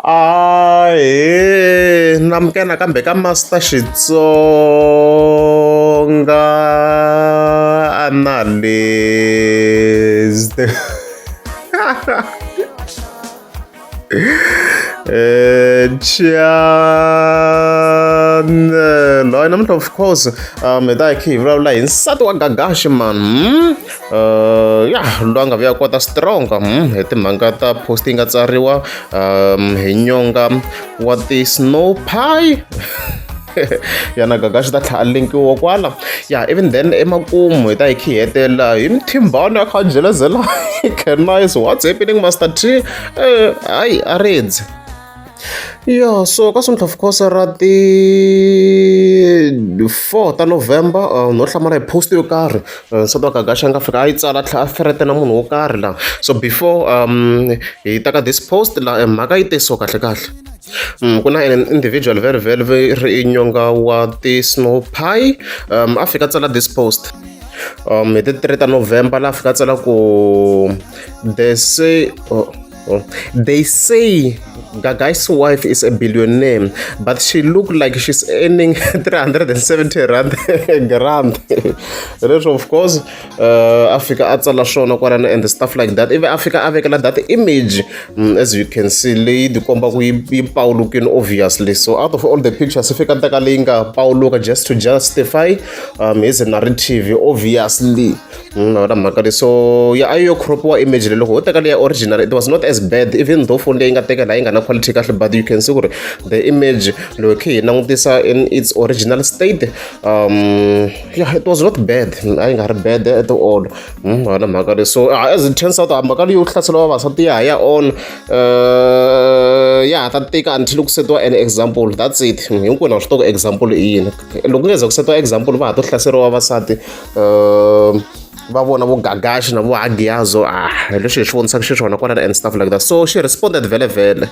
Ahee namukela nakambe ka Master Xitsonga Analyst channel hayi namuntlha of course hi ta hi kha hi vulavula hi nsati wa Gagashi man ya loyi a nga vuya kota strong hi timhaka ta post yi nga tsariwa hi nyonga wa ti-snow pie yana Gagashi ta tlhela a linkiwa kwala ya even then emakumu hi ta hi kha hi hetelela hi mthimbani a kha a jelezela Cannice what's happening Master T hayi a ridzi ya so ka sontlha of course ra ti 4 ta November no hlamala hi post yo karhi nsati wa Gagashi a nga fika a yi tsala a tlhela a ferete na munhu wo karhi laha so before hi ta ka this post la mhaka yi te so kahle kahle ku na an individual very very ri nyonga wa ti-snow pie a fika a tsala this post hi ti 3 ta November laha a fika a tsala ku they say oh, oh, they say Gagai's wife is a billionaire, but she look like she's earning 370 rand grant. Leswo of course a fika a tsala swona kwalano and stuff like that. Ivi a fika a vekela that image as you can see leyi tikomba ku yi pawulukini obviously. So out of all the pictures i fika teka leyi nga pawuluka just to justify his narrative obviously. Na mhaka leyi so ya a yo cropiwa image leyi loko ho teka leya original it was not as bad even though phone leyi nga teka laha yi nga na quality kahle but you can see ku ri the image loko khe hi langutisa in its original state yeah it was not bad a yi nga ri bad at all na mhaka leyi so as it turns out mhaka leyi yo hlasela vavasati ya ha ya on ya ha ta tika until ku setiwa an example that's it hinkwenu ha swi tiva ku example i yini loko ku nge za ku setiwa example va ha to hlaseriwa vavasati va vona vo Gagashi na vo Hagiyazo ah hi leswi hi swi vonisaka xiswona kwalano and stuff like that so she responded vhele vhele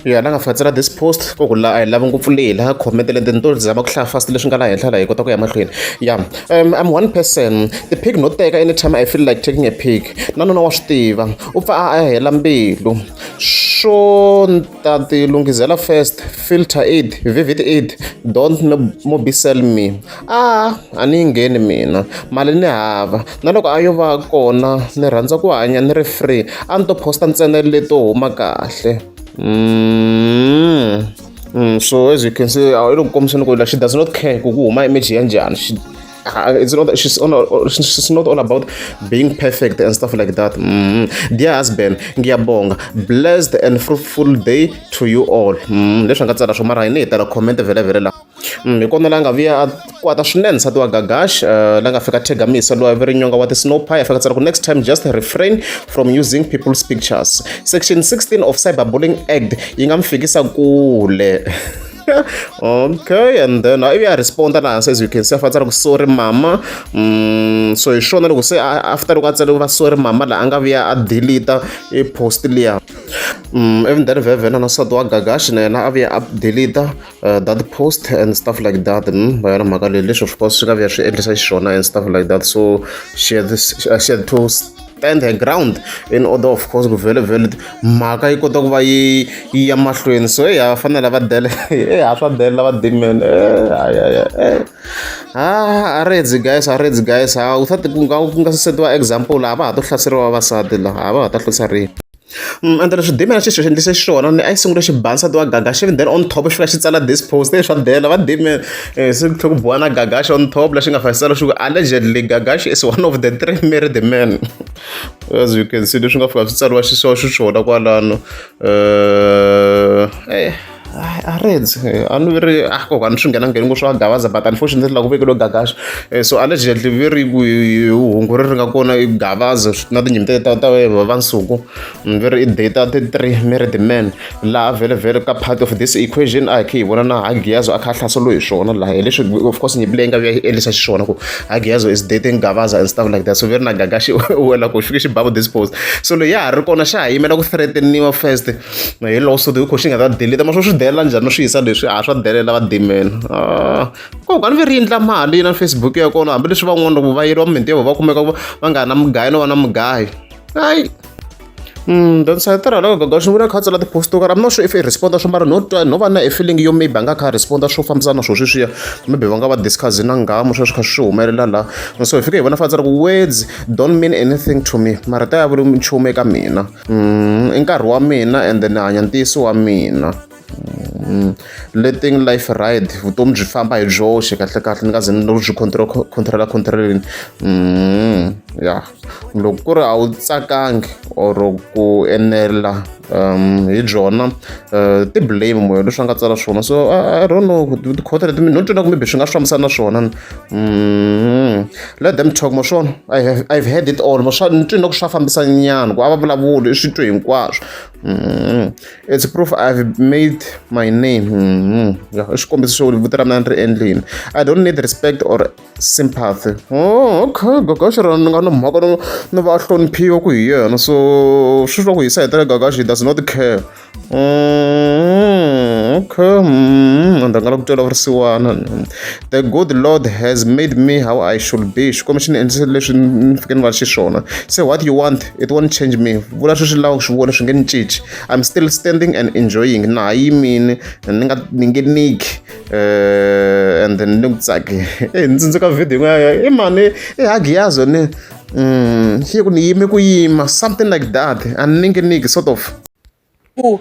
ya la nga fika this post ko ku la a hi lavi ngopfu leyi laha comment leti ni to zama ku hlaya fast leswi nga laha henhla laha hi kota ku ya mahlweni ya I'm one person ti-pic no teka anytime I feel like taking a pic na nuna wa swi tiva u pfa a hela mbilu swo ta ti lunghizela first filter it vivid it don't mobisel me a a ni yi ngheni mina mali ni hava na loko a yo va kona ni rhandza ku hanya ni ri free a ni to posta ntsena leto huma kahle so as you can see a yi le ku kombiseni ku she does not care ku ku huma image ya njhani she it's not she's on she's not all about being perfect and stuff like that. Dear husband, ngiyabonga, blessed and fruitful day to you all. Leswi nga tsala swo mara hi ni hi tala comment vhele vhele la hi kona la nga vuya a kwata swinene nsati wa Gagash la nga fika thegamisa loyi a ri nyonga wa ti-snow pie a fika tsala ku next time just refrain from using people's pictures. Section 16 of Cyberbullying Act yi nga mi fikisa kule. Okay, and then ivi a responda laha hansi as you can see a fa tsala ku sorry mama so hi swona loko se after loko a tsale va sorry mama laha a nga vuya a delete i post liya even then vhevhe na nsati wa Gagashi na yena a vuya a delete that post and stuff like that va yona mhaka leyi leswi of course swi nga vuya swi endlisa xiswona and stuff like that so she had to stand her ground in order of course ku vhele vhele mhaka yi kota ku va yi yi ya mahlweni so eya va fanele va dele e ha swa delela va dimene a redzi guys a redzi guys ha u ta ku nga ku nga setiwa example a va ha to hlaseriwa vavasati laha a va ha ta hlaseriwa ende leswi dimena xi swi endlise xiswona ni a yi sungule xi ba nsati wa Gagashi even then on top xi fika xi tsala this post e swa dela va dimena se ku tlhela ku biwa na Gagashi on top lexi nga fasela xi ku allegedly Gagashi is one of the three married men as you can see leswi nga fika swi tsariwa xiswona xiswona kwalano a redzi a ni ri a ko a ni swi nghena ngheni ngo swa Gavaza but unfortunately la ku vekeliwe Gagashi so allegedly vi ri ku hungu ri ri nga kona i Gavaza na tinyimpi ta va Nsuku vi ri i data ti-three married men laha vhele vhele ka part of this equation a hi khe hi vona na Hagiyazo a kha a hlaseriwe hi swona laha hi leswi of course nyimpi leyi nga vuya yi endlisa xiswona ku Hagiyazo is dating Gavaza and stuff like that so vi ri na Gagashi u wela ku xi fike xi bavu this post so leyi ya ha ri kona xa ha yimela ku threateniwa first hi lawsuit hi kho xi nga ta delete ma swo swi delela njhani no swi yisa leswi a swa delela va dimena koka ni ve ri endla mali na Facebook ya kona hambileswi van'wana loko va yeriwa mimintirho va kumeka va nga na mugayo no va na mugayo hayi. Then sayitara loko Gagash ni vona a kha a tsala ti-post to karhi, I'm not sure if i respond swo mara no twa no va na a feeling yo maybe a nga kha a respond swo fambisana na swo sweswiya, maybe va nga va discuss na nghamu sweswi kha swi humelela la. So hi fike hi vona fa tsala ku words don't mean anything to me, marito ya vuli nchumu eka mina. I nkarhi wa mina and ni hanya ntiyiso wa mina. Letting life ride, vutomi byi famba hi byoxe kahle kahle, ni nga ze ni byi control controla controleni. Ya, loko ku ri a wu tsakangi or ku enela hi byona, ti blame moya leswi a nga tsala swona. So I don't know ti-quote leti no twa na ku maybe swi nga swi fambisana na swona. Let them talk ma swona, I've heard it all ma swa ni twi na ku swa fambisa nyana ku a va vulavuli i swi twi hinkwaswo. It's proof I've made my name. Yeah, i xikombiso xo vito ra mina ni ri endlini. I don't need respect or sympathy. Oh, okay, Gagash ra ni nga na mhaka no va hloniphiwa ku hi yena, so swi swa ku hi sayitela Gagash, he does not care. Okay, ndzi nga la ku twela vusiwana. The good Lord has made me how I should be. Xikwembu xi ni endlise leswi ni fike ni va xiswona. Say what you want, it won't change me. Vula sweswi lava ku swi vona swi nge ni cinci. I'm still standing and enjoying. Na ha yimini ni nga ni nge niki and then ni ku tsaki. Ni tsundzuka video yin'wana i mani i Hagiyazo ni xi ku ni yime ku yima, something like that, and ni nge niki sort of. Ku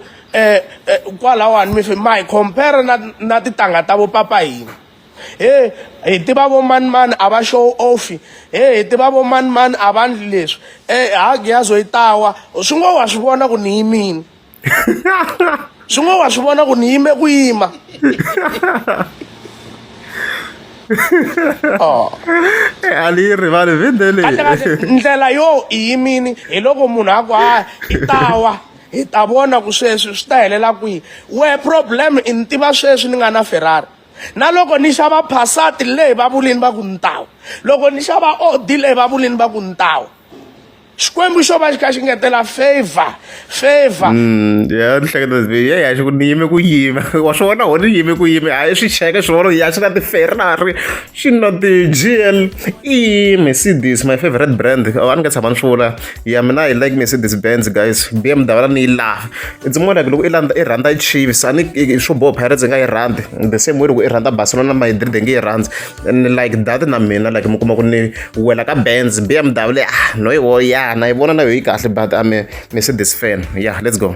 kwalawani mi ma hi compare na tintangha ta vo papa hina, he hi tiva vo mani mani a va show off, he hi tiva vo mani mani a va ndli leswi, Hagiyazo yi tawa swi ngo wa swi vona ku ni yimini, swi ngo wa swi vona ku ni yime ku yima. Oh. A ni yi rivali video leyi. Kahle kahle ndlela yo i yimini hi loko munhu a ku ha i tawa hi ta vona ku sweswi swi ta helela kwihi. We problem i ni tiva sweswi ni nga na Ferrari, na loko ni xava Passat leyi va vulini va ku ni tawa, loko ni xava Audi leyi va vulini va ku ni tawa, Xikwembu xo va xi kha xi ngetela favor favor. Ya ni hleketa ya ya xi ku ni yime ku yima, wa swi vona ho ni yime ku yima, hayi swi cheke swi vona ya xi na ti-Ferrari xi na ti-G L E Mercedes, my favorite brand. A ni nga tshama ni swi vula ya mina, I like Mercedes Benz guys, BMW ni yi lava. It's more like loko i landza i rhandza Chiefs, a ni swo boha Pirates i nga yi rhandzi, the same way loko i rhandza Barcelona, Madrid i nge yi rhandzi, and like that na mina like mi kuma ku ni wela ka Benz, BMW ah no yi wo ya na yi vona na yo yi kahle, but I'm a Mercedes fan. Yeah, let's go.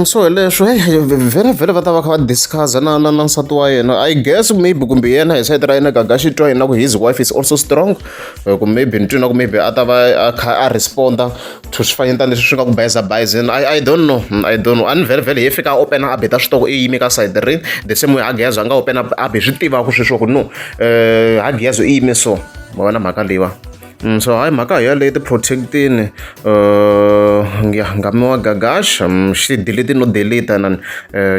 So hi leswo hey vhele vhele va ta va kha va discuss na nsati wa yena, I guess maybe kumbe yena hi sayiti ra yena Gagashi twa yena ku his wife is also strong, ku maybe ni twi na ku maybe a ta va a kha a responda to swifanyetana leswi swi nga ku bayizabayizeni. I don't know, I don't know. A ni vhele vhele hi fika a open a beta switoko i yime ka sayiti rini, the same way Hagiyazo a nga open a be swi tivaka sweswo ku no Hagiyazo i yime so ma vona mhaka leyiwa. So hayi mhaka hi yaleyo ti-protectini ya ngami wa Gagash xi delete no delete na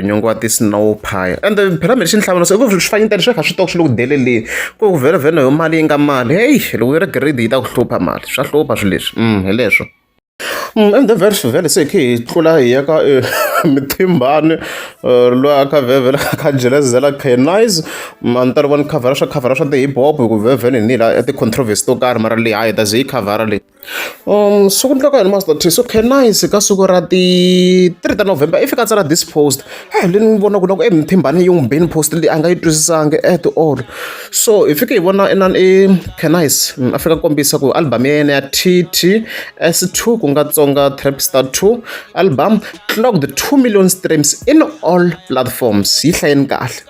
nyongo wa ti-snow pie and phela mina xi ni hlamula se ku swifanyetana swi kha swi tok swi le ku deleleni ku vhele vhele yo mali yi nga mali heyi loko yi ri greedy yi ta ku hlupha mali swa hlupha swilo leswi hi leswo. And then vhele vhele se hi khe hi tlula hi ya ka Mthimbani loyi a kha vhele a kha jelezela Cannize, a ni ta ri vona khavhara swa khavhara swa ti-hip hop hi ku vhele vhele hi ni la ti-controversy to karhi mara leyi hayi hi ta ze yi khavhara leyi. So ku endleka yini Master T, so Cannize ka siku ra ti 3 ta November i fika a tsala this post, leyi ni vonaka na ku e Mthimbani yi n'wi bini post leyi a nga yi twisisangi at all. So hi fike hi vona inani i Cannize a fika kombisa ku album ya yena ya TTS2 ku nga Tsonga Trap Star 2 album clocked 2 million streams in all platforms, yi hlayeni kahle,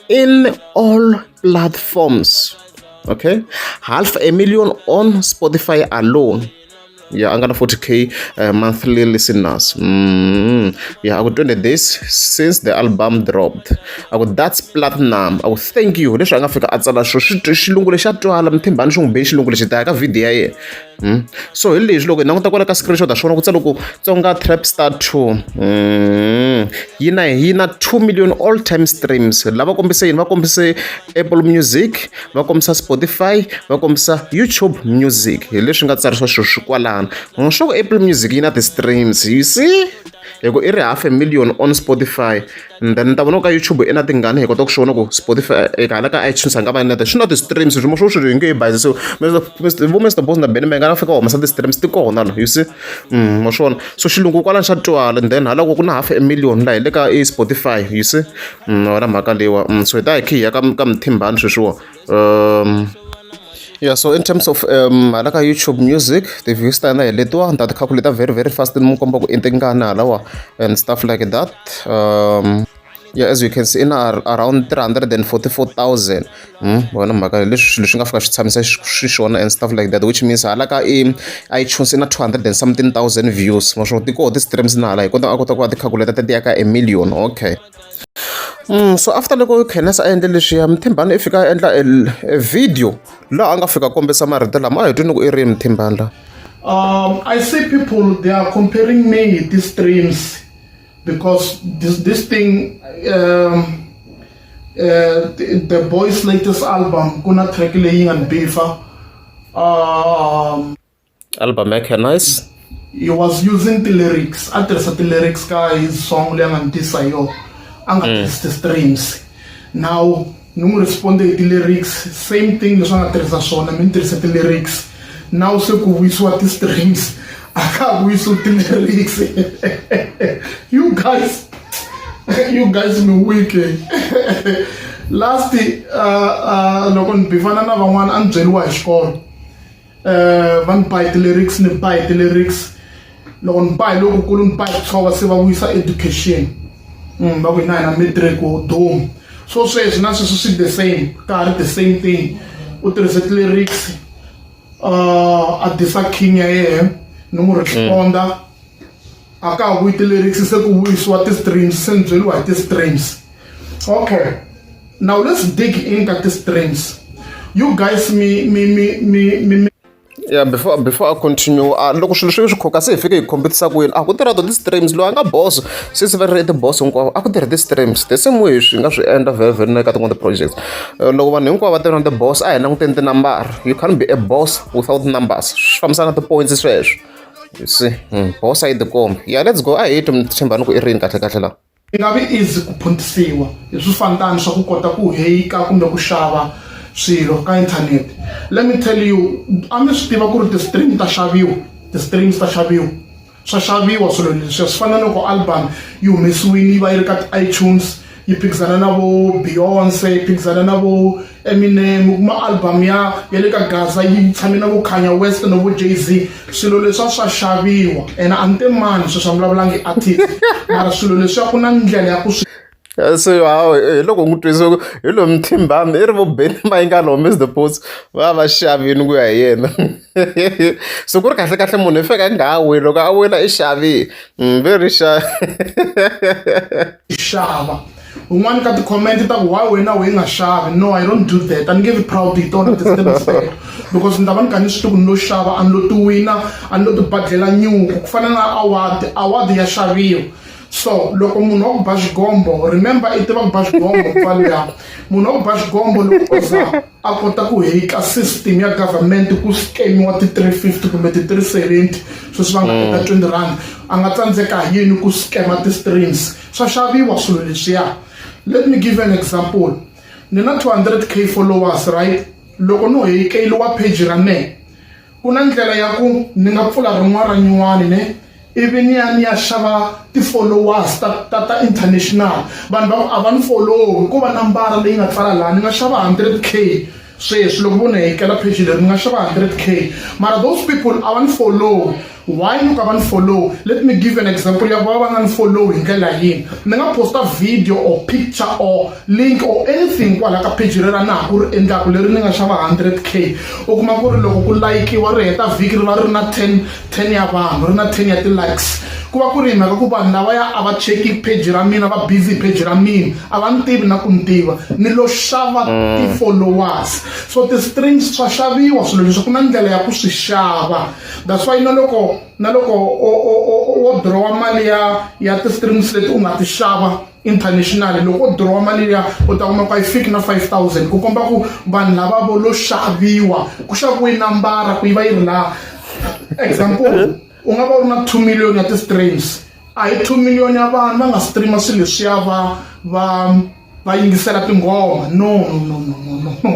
in all platforms, okay, half a million on Spotify alone. Yeah, a nga na 40K monthly listeners. Yeah, a ku 20 days since the album dropped, a ku that's platinum, a ku thank you. Leswi a nga fika a tsala swo xilungu lexi a twala Mthimbani xi n'wi be xilungu lexi ta ya ka video ya yena. So hi leswi loko hi languta kwala ka screenshot ha swona ku tsala ku Tsonga Trap Star 2 yi na 2 million all time streams. Lava kombise yini? Va kombise Apple Music, va kombisa Spotify, va kombisa YouTube Music, hi leswi nga tsarisiwa swilo swi kwalano swa ku Apple Music yi na ti-streams, you see. Hi ku i ri half a million on Spotify and then ni ta vona ka YouTube i na tingani hi kota ku swi vona ku Spotify eka hala ka iTunes a nga va na swi na ti-streams swilo swo swi nge yi bayiza so vo Mr Boss na Benny Mayengani va fika va humesa ti-streams ti kona la you see ma swi vona so xilungu kwalano xa twala and then hala ku na half a million la hi le ka i Spotify you see wona mhaka leyiwa so hi ta hi khe hi ya ka Mthimbani sweswiwa Yeah, so in terms of hala ka YouTube Music, ti-views ta yena hi letiwa ni ta ti calculate very very fast ni mu komba ku i tingani halawa and stuff like that. Yeah, as you can see, ina around 344,000. Wona mhaka leswi swilo swi nga fika swi tshamisa xiswona and stuff like that, which means hala ka i iTunes i na 200 and something thousand views. Ma swo ti koho ti-streams na hala hi kota a kota ku va ti-calculate ti ya ka a million. Okay. So after loko Khensa a endle leswiya Mthimbani i fika a endla a video laha a nga fika kombisa marito lama a hi twi ni ku i rini Mthimbani la. I see people they are comparing me with these streams because this thing the boys latest album kuna track leyi nga ni beefa album ya Nice. He was using the lyrics a tirhisa ti-lyrics ka his song leyi a nga ni tisa yo a nga tirhisi ti-streams. Now ni n'wi responde hi ti-lyrics, same thing leswi a nga tirhisa swona mi ni tirhise ti-lyrics. Now se ku vuyisiwa ti-streams, a ka ha vuyisiwi ti-lyrics. You guys mi weak. Last loko ni bifana na van'wana a ni byeriwa hi xikolo va ni ba hi ti-lyrics, ni ba hi ti-lyrics. Loko ni ba hi lokukulu ni ba hi tshova se va vuyisa education va ku hina hi na matric wo dom. So sweswi na sweswi swi the same, ka ha ri the same thing. U tirhise ti-lyrics a disa king ya yehe ni n'wi responda a ka ha vuyi ti-lyrics se ku vuyisiwa ti-streams se ni byeriwa hi ti-streams. Okay, now let's dig in ka ti-streams. You guys mi mi mi mi mi Yeah, before I continue, loko swilo swi khoka se hi fike hi competisa ku yini a ku tirha to ti-streams loyi a nga boss se se va ri ti-boss hinkwavo a ku tirhi ti-streams the same way swi nga swi endla very very na ka tin'wana ti-projects. Loko vanhu hinkwavo va tirha na ti-boss a hi languteni tinambara. You can't be a boss without numbers, swi fambisana na ti-points sweswo, you see. Boss a yi tikombi. Yeah, let's go, a hi twi Mthimbani ku i rini kahle kahle la. Yi nga vi easy ku phuntisiwa hi swifantani swa ku kota ku heyika kumbe ku xava swilo ka inthanete. Let me tell you, a mi swi tiva ku ri ti-stream ta xaviwa, ti-streams ta xaviwa, swa xaviwa swilo leswiya. Swi fana na loko album yi humesiwile yi va yi ri ka ti-iTunes yi phikizana na vo Beyonce, yi phikizana na vo Eminem. U kuma album ya le ka Gaza yi tshame na vo Kanye West na vo Jay-Z. Swilo leswiya swa xaviwa ene a ni te mani sweswi a vulavulangi artist mara swilo leswiya ku na ndlela ya ku swi Se hawu hi loko n'wi twise ku hi loyi Mthimbani i ri vo Benny Mayengani or Mr Post va va xavini ku ya hi yena. So ku ri kahle kahle munhu i fika a nga ha weli loko a wela i xavile ve ri xa xava. Un'wana ka ti-comment ta ku why wena we nga xavi. No, I don't do that. A ni nge vi proud hi tona ti-streams teto because ni ta va ni kha ni swi tivi ku ni lo xava, a ni lo ti wina, a ni lo ti badlela nyuku ku fana na award. Award ya xaviwa. So loko munhu wa ku ba xigombo, remember i tiva ku ba xigombo mpfalo ya munhu wa ku ba xigombo loko o za a kota ku hika system ya government ku scamiwa ti-350 kumbe ti-370 sweswi va nga eka R20 a nga tsandzeka hi yini ku scama ti-streams? Swa xaviwa swilo leswiya. Let me give you an example. Ni na 200K followers, right? Loko no hikeliwa page ra mehe ku na ndlela ya ku ni nga pfula rin'wana ra nyuwani ne ivi ni ya xava ti-followers ta international. Vanhu va ku a va ni follow ko va nambara leyi nga tsala laha ni nga xava 100K sweswi loko vo ni hekela page leri ni nga xava 100K mara those people a va ni follow. Why ni ka va ni follow? Let me give you an example ya ku va va nga ni follow hi ndlela yini. Ni nga posta video or picture or link or anything kwala ka page leri a na ha ku ri endlaku leri ni nga xava 100K. U kuma ku ri loko ku layikiwa ri heta vhiki ri va ri na 10 10 ya vanhu ri na 10 ya ti-likes. Ku va ku ri hi mhaka ku vanhu lavaya a va cheki page ra mina, va busy page ra mina, a va ni tivi na ku ni tiva. Ni lo xava ti-followers. So ti-streams swa xaviwa swilo leswi, ku na ndlela ya ku swi xava. That's why na loko o dirowa mali ya ti-streams leti u nga ti xava internationally, loko o dirowa mali liya u ta kuma ku a yi fiki na 5000 ku komba ku vanhu lava vo lo xaviwa ku xaviwe nambara ku yi va yi ri laha. Example, u nga va u ri na 2 million ya ti-streams. A hi 2 million ya vanhu va nga streama swilo leswiya va va va yingisela tinghoma. No, no, no, no, no, no,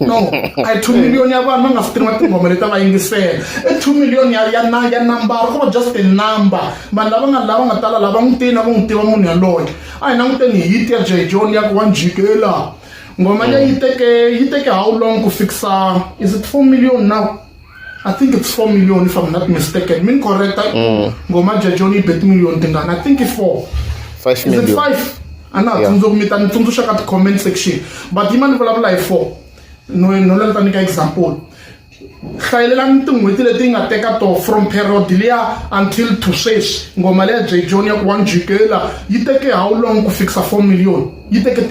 no. A hi 2 million ya vanhu va nga streama tinghoma leti va yingisela. I 2 million ya ya na ya number ko va just a number. Vanhu lava nga lava nga tala lava n'wi tivi na ku n'wi tiva munhu yaloye. A hi languteni hit ya Jay John ya ku wa njhikela. Nghoma leyi yi teke how long ku fixa? Is it 4 million now? I think it's 4 million, if I'm not mistaken. Min correct. Ngoma Jay John yi bet million tingana. I think it's 4. 5 Is it million. 5? A na ha Yeah. tsundzuki, mi ta ni tsundzuxa ka ti-comment section. But yi ma ni vulavula hi 4. No no ta nyika example. Hlayelelani tin'hweti leti yi nga teka to from period liya until to sweswi. Ngoma leya Jay John ya ku wa njhikela yi teke how long ku fixa 4 million? Yi teke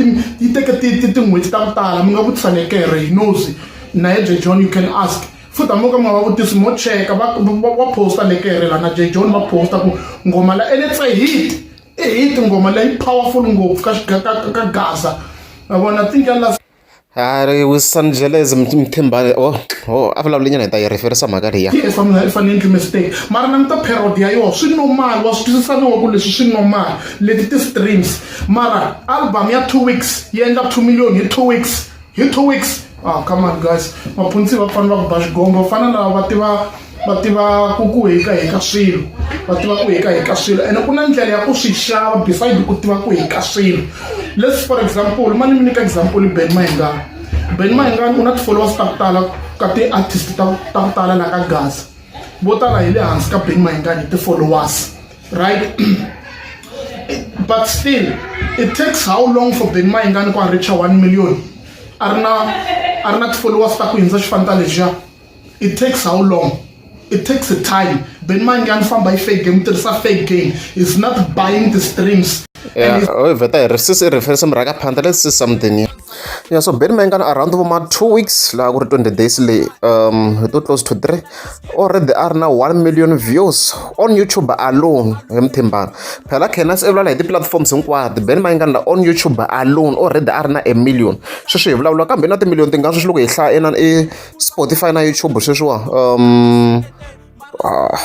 tin'hweti ta ku tala. Mi nga vutisa Lekere, he knows. Na ye Jay John, you can ask. Futhi hambi ka mi nga va vutisi, mo cheka va posta Lekere la na Jay John va posta ku ngoma la, and it's a hit. I hit ngoma leyi, powerful ngopfu ka Gaza. Ma vona, I think ya last Hari Wilson Jelez Mthimbani, oh, a vulavule nyana hi ta yi referisa mhaka liya. If I'm not mistake. Mara languta period ya yona, swi normal, wa swi twisisa na ku leswi swi normal leti ti-streams. Mara album ya 2 weeks yi endla 2 million hi 2 weeks, hi 2 weeks. Ah, come on guys, maphunsi va fanele va ku ba xigombo, va fana lava va tiva ku hika hika swilo, va tiva ku hika hika swilo. Ene ku na ndlela ya ku swi xava beside ku tiva ku hika swilo. Let's, for example, mani mi nyika example, Ben Mayengani. Ben Mayengani u na ti-followers ta ku tala ka ti-artist ta ku tala la ka Gaza. Vo tala hi le hansi ka Ben Mayengani hi ti-followers, right? But still, it takes how long for Ben Mayengani ku a reach 1 million a ri na ti-followers ta ku hindza xifanta lexiya? It takes how long? It takes a time. Ben Mayengani famba hi fake game, tirhisa fake game, is not buying the streams. Yeah, oh, vheta hi sis i referisa murhaka phanda. Let's see something here. Yeah, so Ben Mayengani around voma 2 weeks laha ku ri 20 days leyi, hi to close to 3, already a ri na 1 million views on YouTube alone. Hi Mthimbani phela Canas i vulavula hi ti-platforms hinkwato. Ben Mayengani la on YouTube alone already a ri na a million sweswi hi vulavula, kambe na timiliyoni tingani sweswi loko hi hlaya ina i Spotify na YouTube sweswiwa? Ah,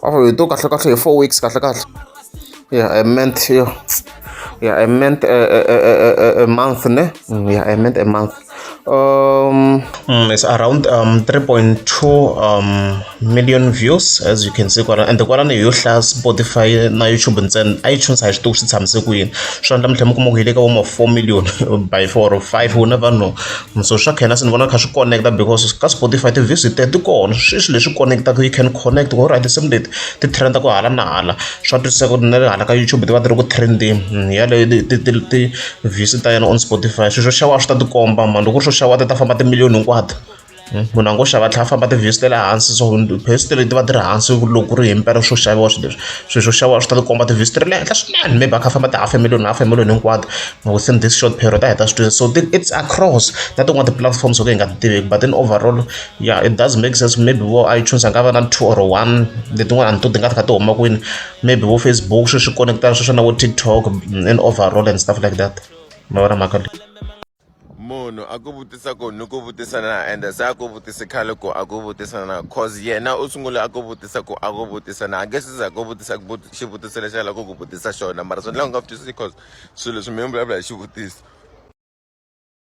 hi to kahle kahle hi 4 weeks kahle kahle. Yeah, I meant, yeah, I meant a month ne. Yeah, I meant a month. It's around 3.2 million views, as you can see kwala. And kwalano hi yo hlaya Spotify na YouTube ntsena. iTunes a hi swi tivi swi tshamise ku yini. Swi endla mi tlhela mi kuma ku hi le ka vo ma 4 million by 4 or 5, we never know. So swa khena se ni vona kha swi connecta because ka Spotify ti-views te ti kona sweswi leswi connectaka. You can connect ku right tinsimu leti ti trenda ku hala na hala, swa twisiseka ku na le hala ka YouTube ti va ti ri ku trending. Yaleyo ti-views ta yena on Spotify, swilo swo xava swi ta tikomba mani. Loko ku ri swo xava ti ta famba timiliyoni hinkwato. Munhu a ngo xava tlhela a famba ti-views ta le hansi, so views ti va ti ri hansi. Loko ku ri hi mpela swo xaviwa swilo leswi, swilo swo xaviwa swi ta tikomba ti-views ti ri le henhla swinene, maybe a kha a famba ti-half a million, half a million hinkwato within this short period. A hi ta swi twisisa. So it's across na tin'wana ti-platforms o ka hi nga ti tiveki, but in overall, yeah, it does make sense. Maybe vo iTunes a nga va na two or one, letin'wana a ni to ti nga ti kha ti huma kwini, maybe vo Facebook sweswi connecta sweswo na vo TikTok in overall and stuff like that. Ma vona mhaka leyi? Munhu a ku vutisa ku ni ku vutisa na, ende se a ku vutisi khale ku a ku vutisa na, cause yena u sungule a ku vutisa ku a ku vutisa na, a nge se za ku vutisa xivutiso lexi a lava ku ku vutisa xona. Mara swi endla u nga swi twisisi, cause swilo leswi mi vulavula hi xivutiso.